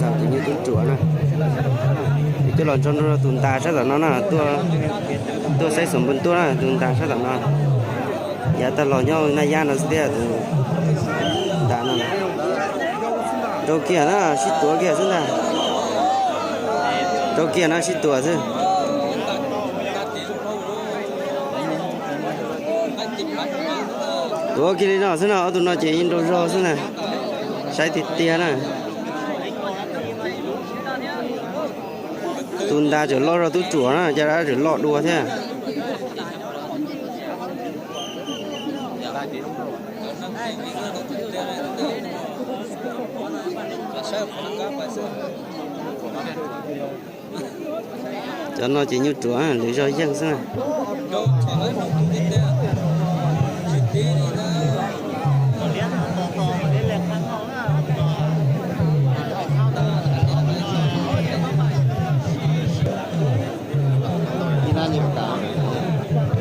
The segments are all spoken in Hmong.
Tus nyuj tub ruam na, coj los nrog tus ntas sab tom no na, tuaj saib xov npun tuaj na, tus ntas sab tom no. Yav tag los nyob Naj Yab no xwb thiab tus ntas no. Rau kiag na, sib tuav kiag xwb ntag. Rau kiag na, sib tuav xwb. Tuav kiag li no xwb no, ob tug no ces yeej nraum zog xwb na. Saib tiag tiag na. Tus ntas tseem loj zog tub ruam na, cas dab tseem loj dua thiab. Cov no ces nyuj ruam lwm zog yeej xwb na.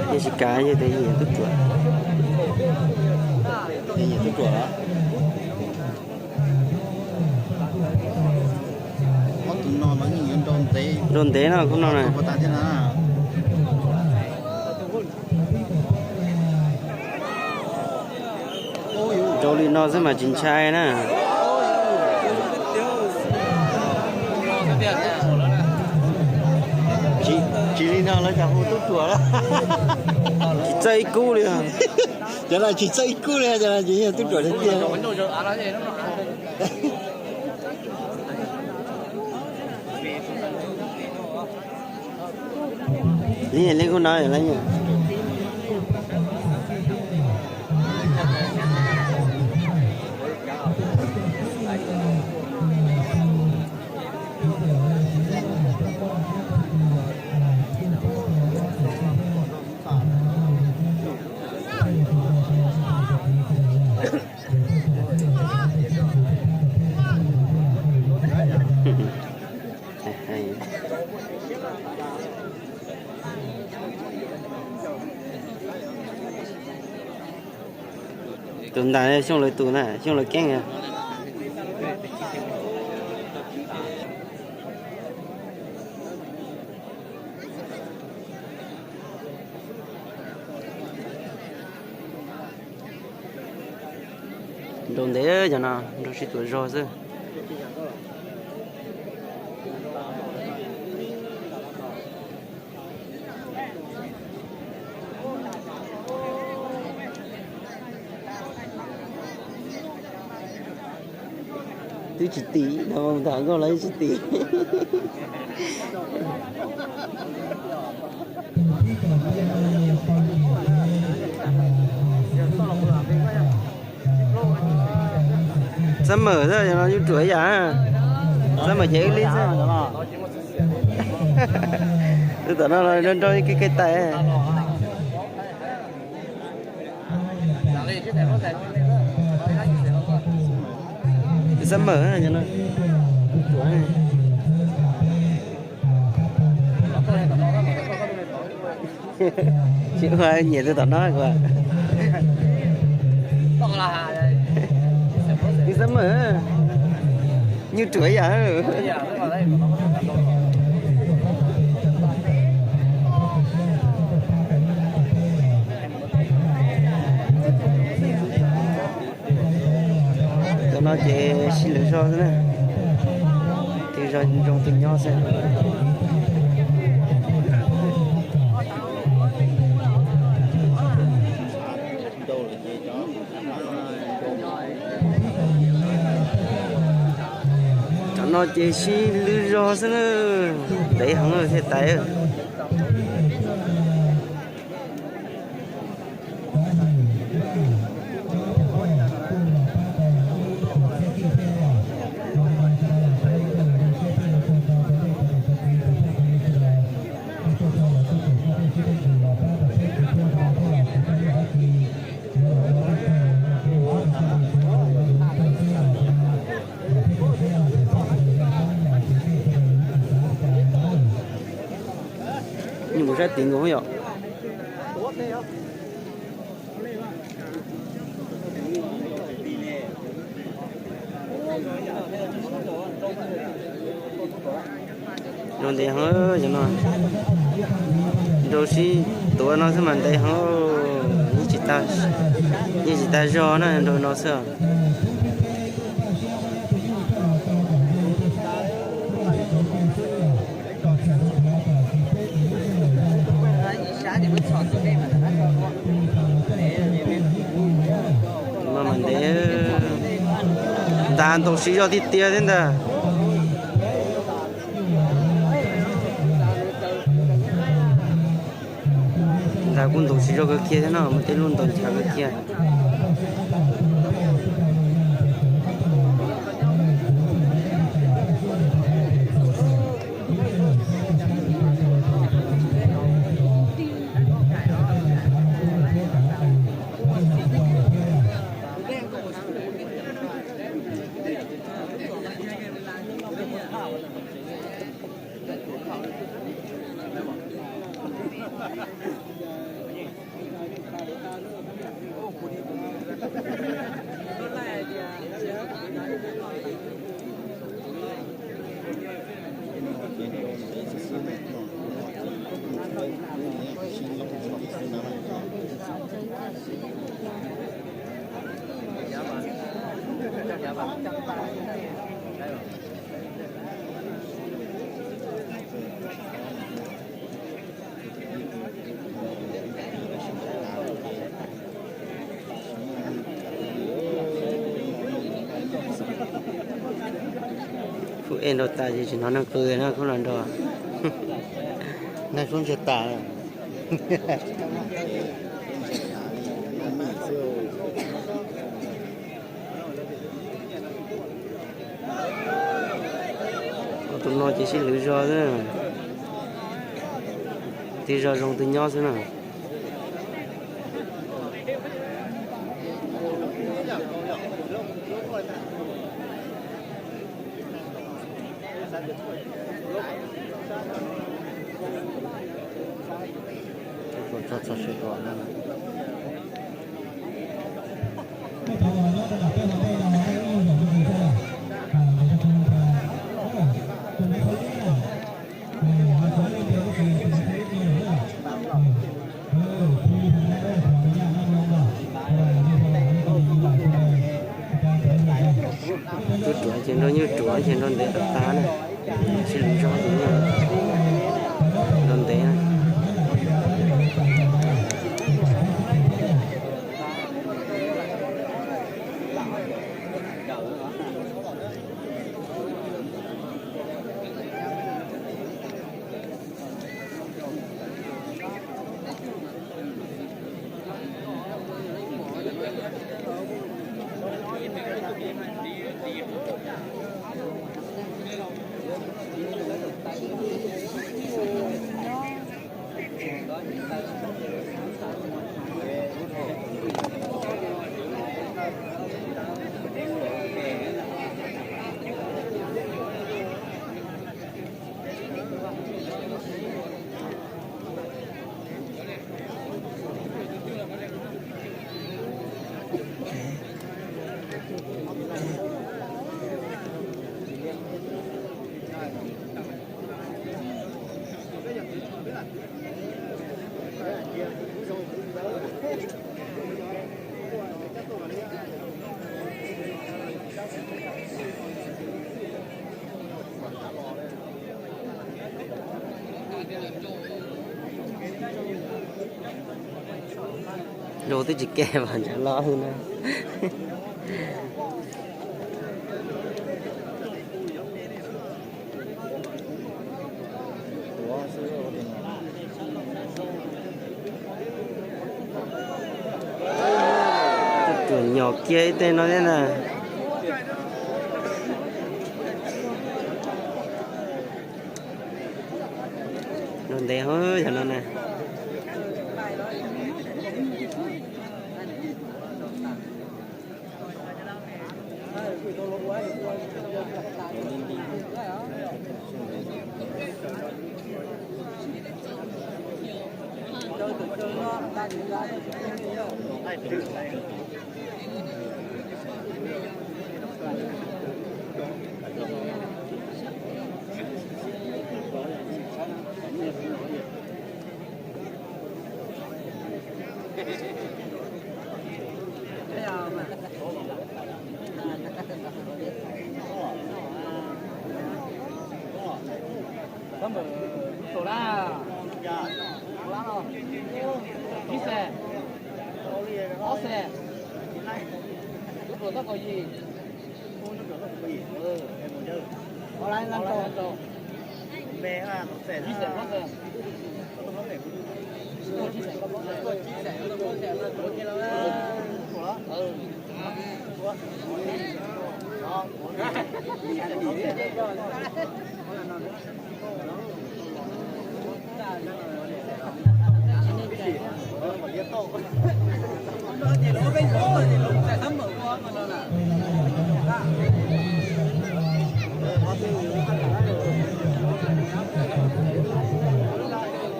Yeej tsis kav, yog tias nyiam tub ruam, nyiam tub ruam. Nrau ntev no, khub no na. Rau li no xwb mas tsis ntshai na. Tsis li no lawv cas hu tub ruam. Tsis txawj ib kub li. Cov no tsis txawj ib kub li, cov no tsis yog tub ruam tiag tiag. Li li khub no lawv. Tus ntas Xyooj lawv tus na, Xyooj lawv keeb. Nrau ntev cov no, nrau sib tuav zog xwb. Twb tsis tim no, tham nkauj los tsis tim. Xab mawm xwb, nyuj ruam ib yam. Xab mawm ces wb li xwb. Tus tom no nrau nrau ib ke tais. Xab mawm no. Tsis ua nyiam tus tom no. Xab mawm, nyuj ruam ib yam. Cov no ces sib lwm zog xwb na. Tus zoo tus nyob xwb. Cov no ces sib lwm zog xwb na. Ntev heev thiaj tais. Nyuj mus sab tid nkaus yom. Nrau ntev heev cov no. Nrau sib tuav no xwb mas ntev heev, yeej tsis tag zog na, nrau no xwb. Mas ntev, ntas ntaus siv zog tiag tiag thiab ntag. Ntas kuj ntaus siv zog kawg kiag thiab no, muaj tej lub ntaus nchav kawg kiag. Kuj ej nrau tas ces tsis hnov neeg qw na, kuj los nrau. Neeg kuj ntsiag tas. Tus no ces sib hlwv zog xwb, twb zog zoo twb nyob xwb na. Nyuj ruam ces nrau nyuj ruam ces nrau ntev tas tas na. Sib hlwv zog ces nrau ntev na. Zoo twb tsis ke vas ntshav los na. Tuam nyom kiag ib teg no thiab na. Nrau ntev hov yog no na.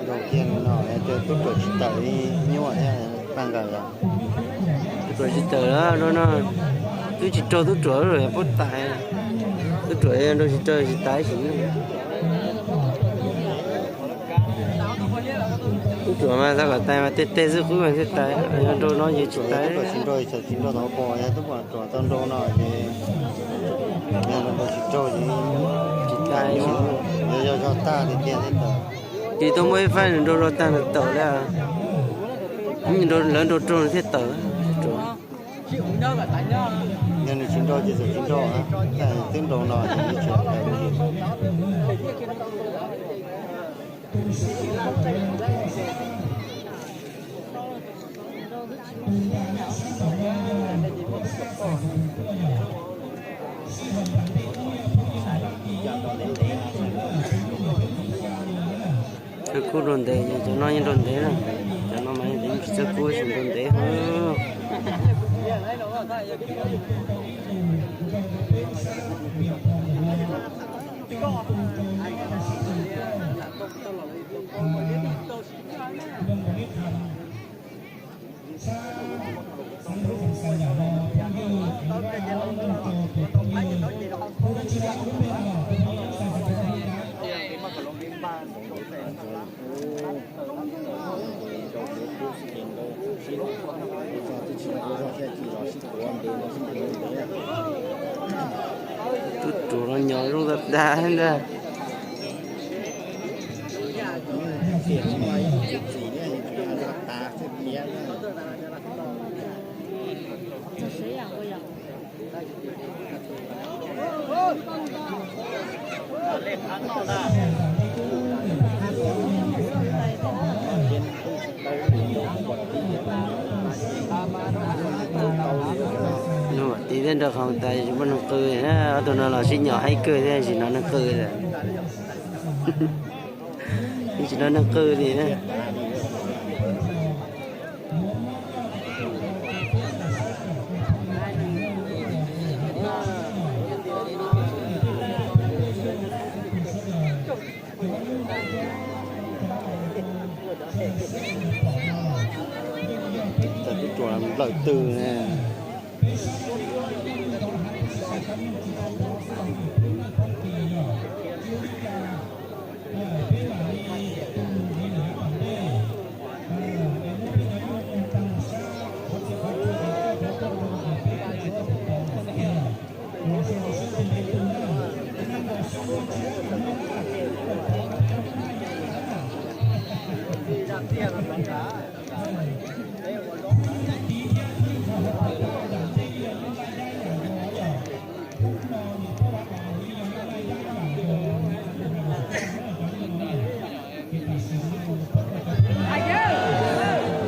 Nrau kiag no ces tub ruam tsis tawm li nyuaj thiab, paj nkaus los. Tub ruam tsis tawm lawm no, twb tsis raug tub ruam lub puab tais, tub ruam nrau tsis raug tsis tawm sim. Tub ruam mas txog kom tais mas tej tej xwb qub mas thiaj tais, yog nrau no ces tsis tais. Tub ruam tsis nrau, tsis nrau tau pom, yog tub ruam tau nrau no ces yog nrau tsis raug ces tsis tais, yog yog zog tag tiag tiag thiaj tawm. Ces tau muaj ib fab nws nrau zog tag nws tawm li, lawv nrau raug nws thiaj tawm. Yog nws tsis nrau ces txawm tsis nrau, twb nrau no ces tsis tawm. Txawj kub nrau ntev, cov no yeej nrau ntev na, cov no mas yeej tsis txawj kub, tsis nrau ntev. Tub ruam los nyob zoo tag tag ntag. Nug tim thiab nrog qhov tais tsis muaj neeg qw, ob tug no los sib nyom haib kawg thiab, tsis hnov neeg qw lawm. Tsis hnov neeg qw li. Tub ruam nplawm twg ne.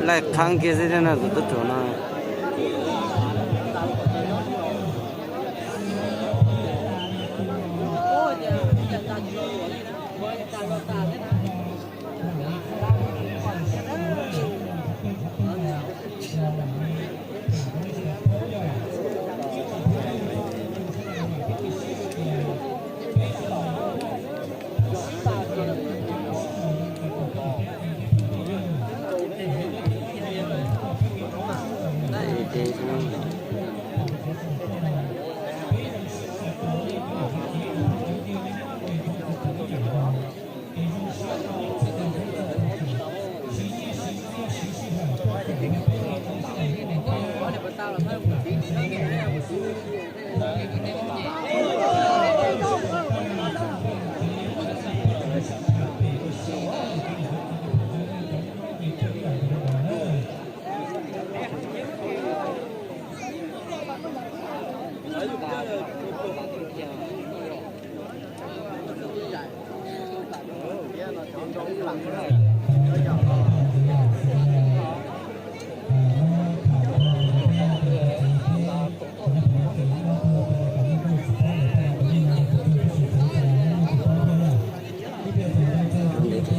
Laij qhaab kiag xwb thiab no tus tub ruam no. Ntev kawg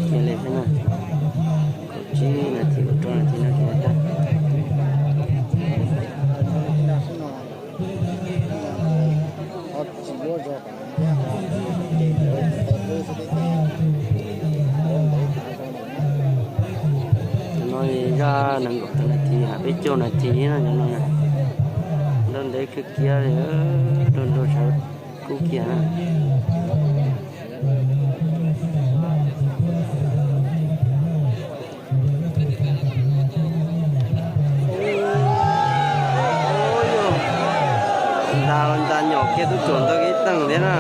kiag li thiab na, kaum tsib nas this kaum rau nas this no kiag tag. Cov no zaj nees nkaum tawm nas this, peb caug nas this no, cov no nrau ntev kawg kiag li, nrau nrau sawv kub kiag na. Nta, nta nyom kiag tub ruam ntawd ib teeg thiab na.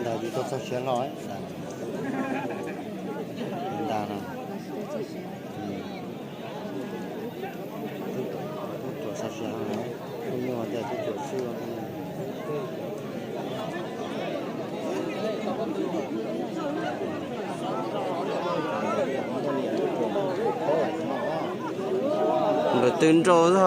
Nta tsis tau txog siav hlo, nta no. Tub ruam txog siav hlo, tub nyuj tias tub ruam xwb. Npawm tw nrau xwb.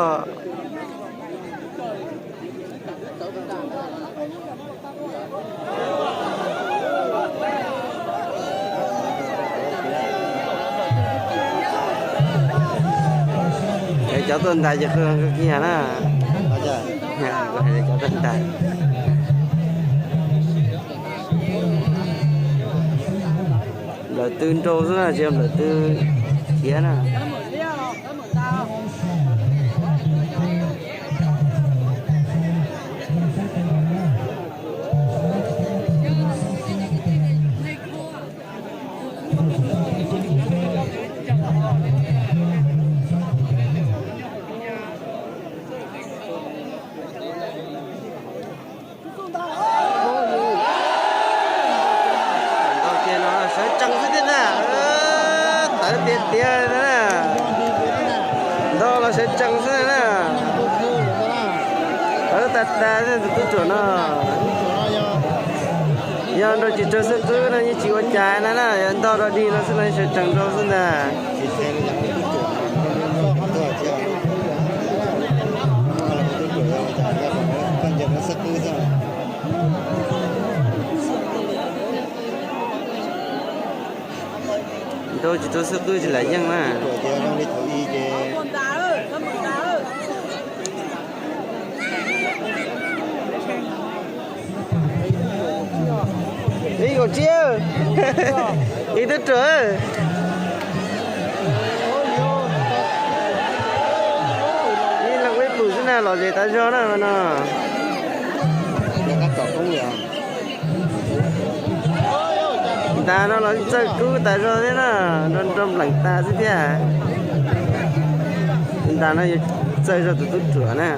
Hais cov tuaj ntais ces qw kiag na. Hais cov tuaj ntais. Npawm tw nrau xwb na, tsis yog npawm tw khiav na. Ntau tiag no sawv tsees xwb thiab na. Tawv tiag tiag na. Ntau los sawv tsees xwb na. Tawv tag tag xwb tus tub ruam no. Yog nrau tsis raug xwb qwb no yeej tsis ua cas na na, yog ntau rau dig no xwb no sawv tsees nrau xwb ntag. Nrau tsis raug xwb qwb tsis lam yeej na. Ib kaum tsib, ib tub ruam. Ib leeg ib pus xwb na, lom zem tas zog na no. Ntas no los txawj kub tas zog thiab na, nrau nplees tas xwb thiab. Ntas no yuav txawj zog tus tub ruam na.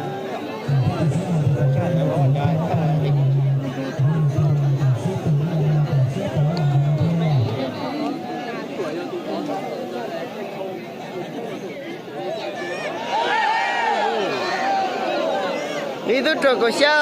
Ib tub ruam kaum xya.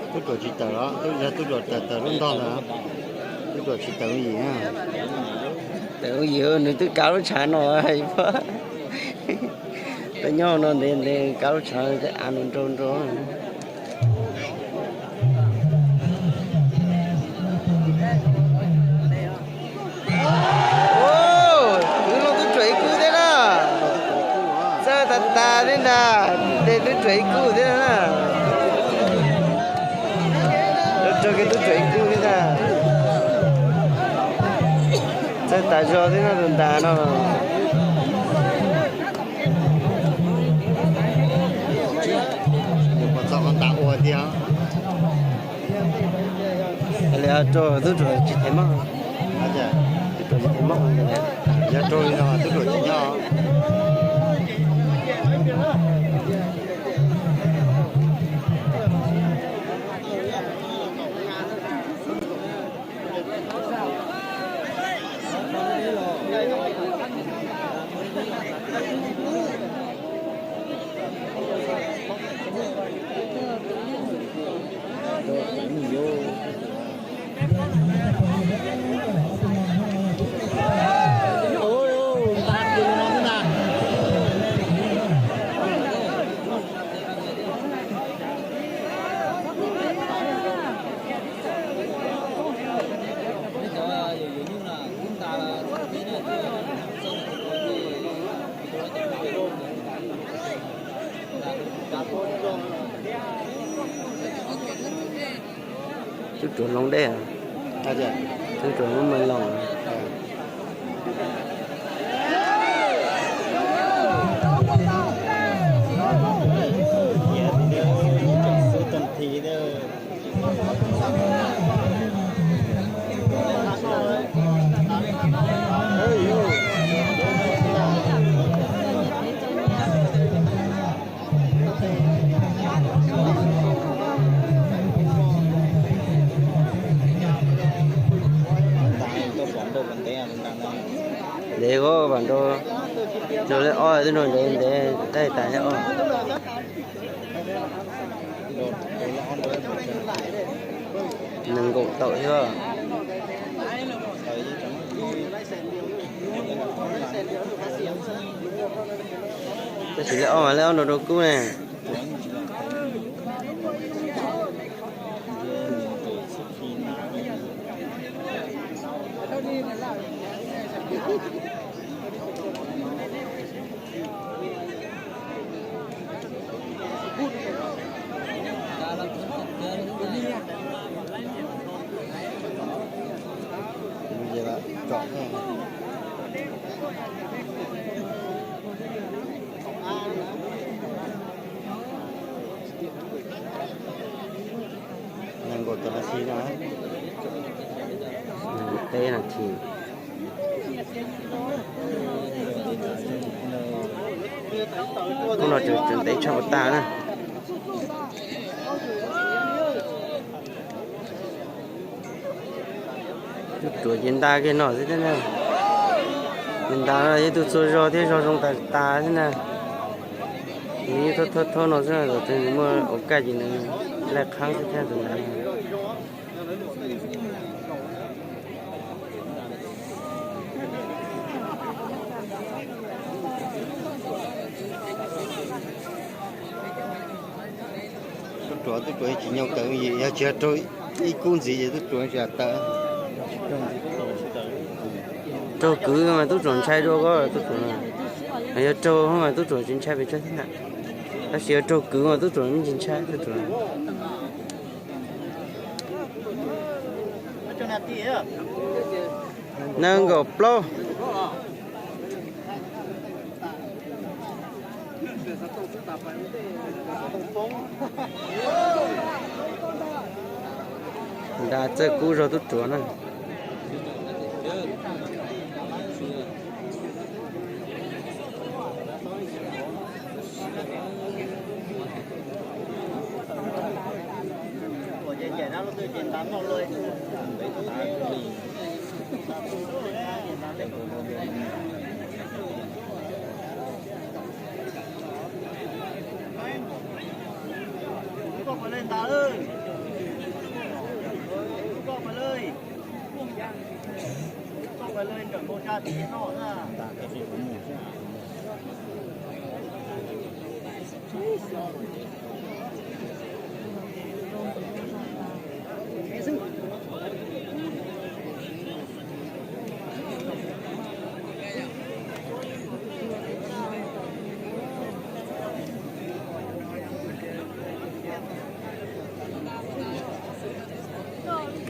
Tub ruam tsis tawm los, yog tub ruam tawm tawm lub ntog ntag. Tub ruam tsis tawm yim. Tawm yim, nws twb kav lub tshav no. Peb nyob no ntev ntev kav lub tshav no thiaj av nws nrau nrau. Wb los tub ruam ib kub thiab na. Tub Ruam ib kub thiab na. Raug kiag tub ruam ib kub thiab na. Txawj tas zog thiab no tus ntas no. Txog qhov ntas ua tiag. Li raug tub ruam tsis thev mog. Tub ruam tsis thev mog. Yog raug li no tub ruam tsis nyob. Tub ruam loo dej. Tub ruam lub me loos. Ntev koj vam nrau, nrau li ob twb nrau ntev ntev, daj tas li ob. Nees nkaum tawm thiab. Tab sis li ob mas li ob nrau rau kub ne. Nees nkaum tawm nas this na, nees nkaum peb nas this. Hnub no tseem ntev tshaj puas tag na. Tub ruam ces nta kiag no xwb thiab na. Nws nta no yog ib tug txua zog thiab zog zoo tas tas xwb na. Nws yeej thob thob thob no xwb, thaum twg nws muaj ua kaj ces nws laij qhaeb xwb thiab tus nta no. Tub ruam, tub ruam tsis nyoo kawm, yog tsis yog raug ib kub ntxiv ces tub ruam tsis tawm. Raug kwv mas tub ruam ntshai dua koj tub ruam. Yog raug mas tub ruam tsis ntshai pes tsawg thiab na. Tab sis yog raug kwv mas tub ruam tsis ntshai tub ruam. Nees nkaum plaub. Nta txawj kub zog tub ruam na.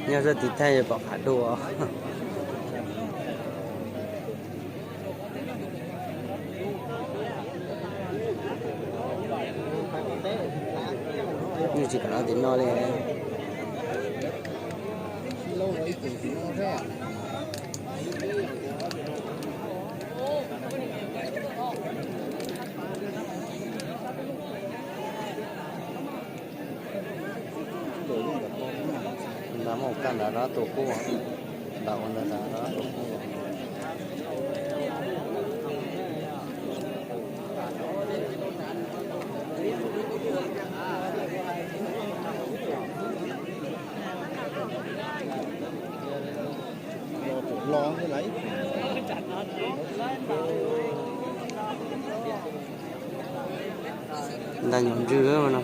Nyob zaj tiv thaj yog pom qhav dua. Yeej tsis kam los tim no li. Nrad muaj kaj nrad rov tus qub, nrad ua nrad nrad rov tus qub. Nta nyuag ntswg no.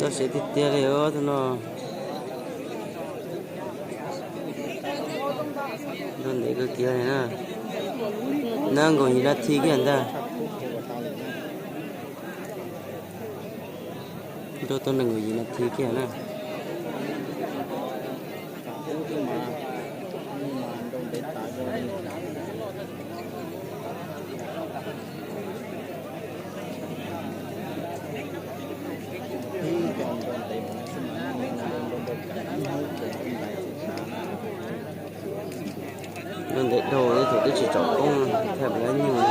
Txog siav tiag tiag li os tus no. Nrau ntev kawg kiag li na. Nees nkaum yim nas this kiag ntag. Nrau tau nees nkaum yim nas this kiag na. Nrau ntev dhau, ib thaum twb tsis tsom koob, thaj lab nyuj.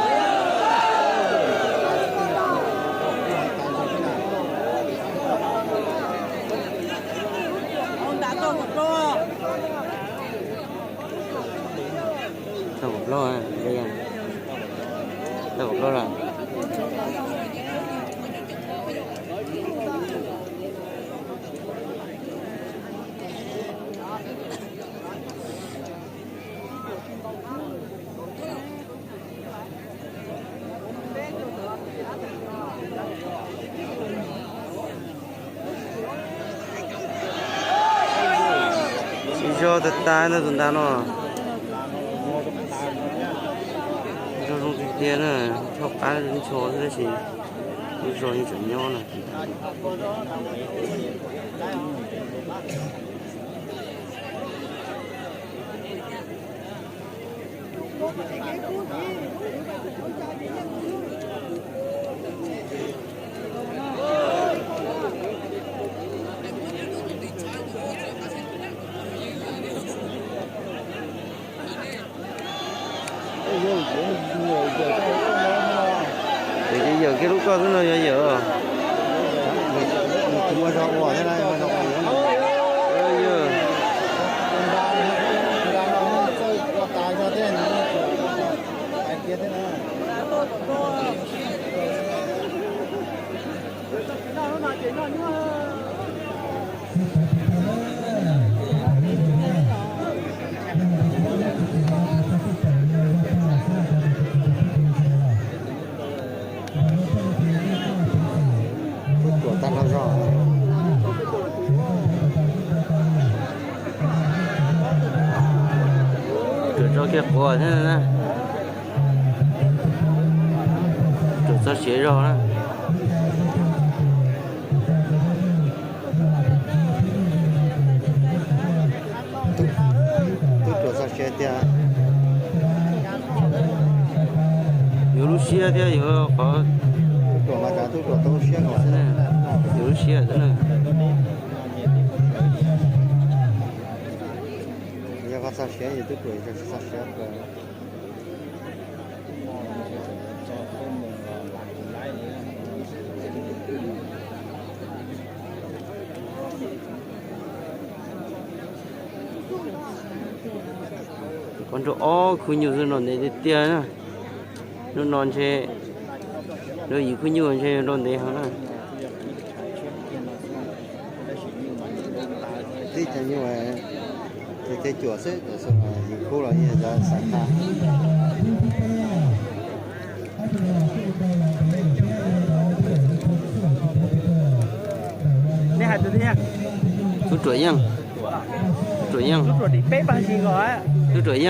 Tau kaum plaub, tau kaum plaub lawm. Siv zog tag tag ntag tus ntawd no. Zog zoo tiag tiag na, thaub qab ncho xwb tab sis lub zog yeej tseem nyob na. Ces yawm kiag lub koj xwb no yog yawm. Ua thiab na, tub ruam txog siav zog na. Tub ruam txog siav tiag. Yuav lub siab thiab yuav qhov, tub ruam mas tub ruam tau lub siab, yuav lub siab xwb na. Yog koj txog siav, yog tub ruam tsis txog siav. Qhov nrog ob khub nyuj xwb no ntev tiag tiag na. Hnub no ntshe rau yim khub nyuj ntshe yuav nrau ntev heev na. Tib cov nyuj, tej cuam xwb, yim khub los yeej yog xav tag. Tub ruam yeej, tub ruam yeej, tub ruam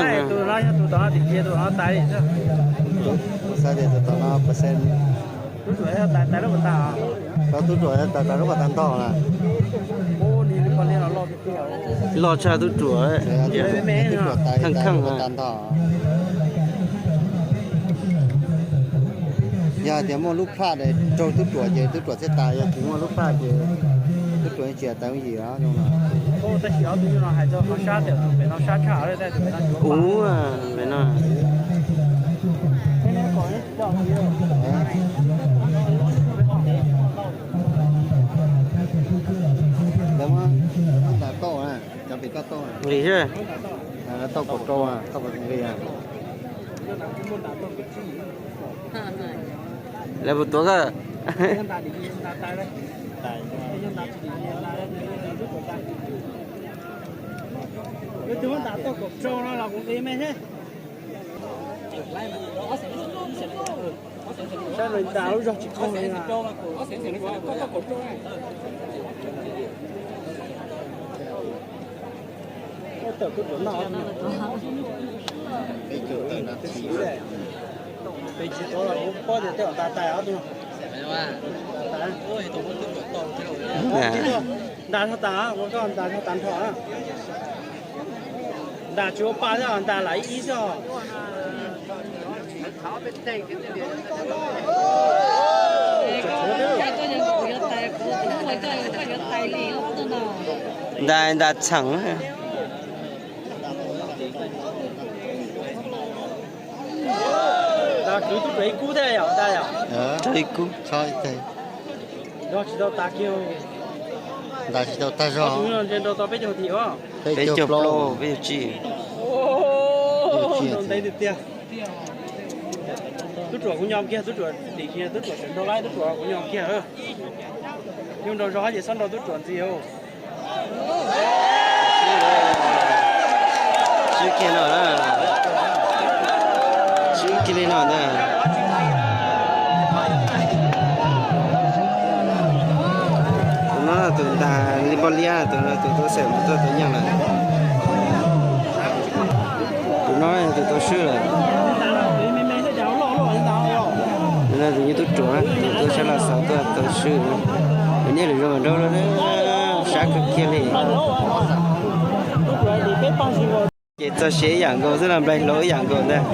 yeej. Xav tias tus tom no percent, tub ruam tais tas lub pas tas ntog na. Loj tshaj tub ruam, kheej kheej na. Yog hais tias muaj lub phaj raug tub ruam ces tub ruam thiaj tas, yog tsis muaj lub phaj ces tub ruam tsis tas yooj yim os. Ua pem no. Lawv muab nram tauj, cov pem koj tauj, tauj kaum rau, tauj kaum nqi. Lawv puas tuav koj? Saib lawv ntas lub zog tsis qaug li na. Tawm tub ruam noj. Peb tsis tuav los kuv paub tias tej zaum ntas tais ob tug. Ntas tag, ua koj ntas tag nrho. Ntas tsis ua pa thiab, ntas lam ib ib xwb os. Ntas ntas txheem. Ntas kwv tub ruam ib kub thiab yom, ntas yom. Ib kub. Ntas tsis tau tag kiag. Ntas tsis tau tag zog. Ob tug no ntshe nrau tau peb caug tim os. Peb caug plaub, peb caug tsib. Nrau ntev tiag tiag. Tub ruam kuv nyo kiag, tub ruam dim kiag, tub ruam tseem nrau laib, tub ruam kuv nyo kiag. Nyuj nrau zog ces txhob nrau tub ruam ntxiv. Swb kiag no, swb kiag li no ntag. Tus no tus ntas li npoj liab, tus no tus tau xeem mus tuaj tau nyeej lawm. Tus no tus tau swb lawm. Tus no tus nyuj tub ruam, tus tau sab laj xov tuaj tau swb. Tus niaj lwm zaus mas nrau sab kawg kiag li. Ces txog siav ib yam nkaus xwb los nplaig hlau ib yam nkaus ntag.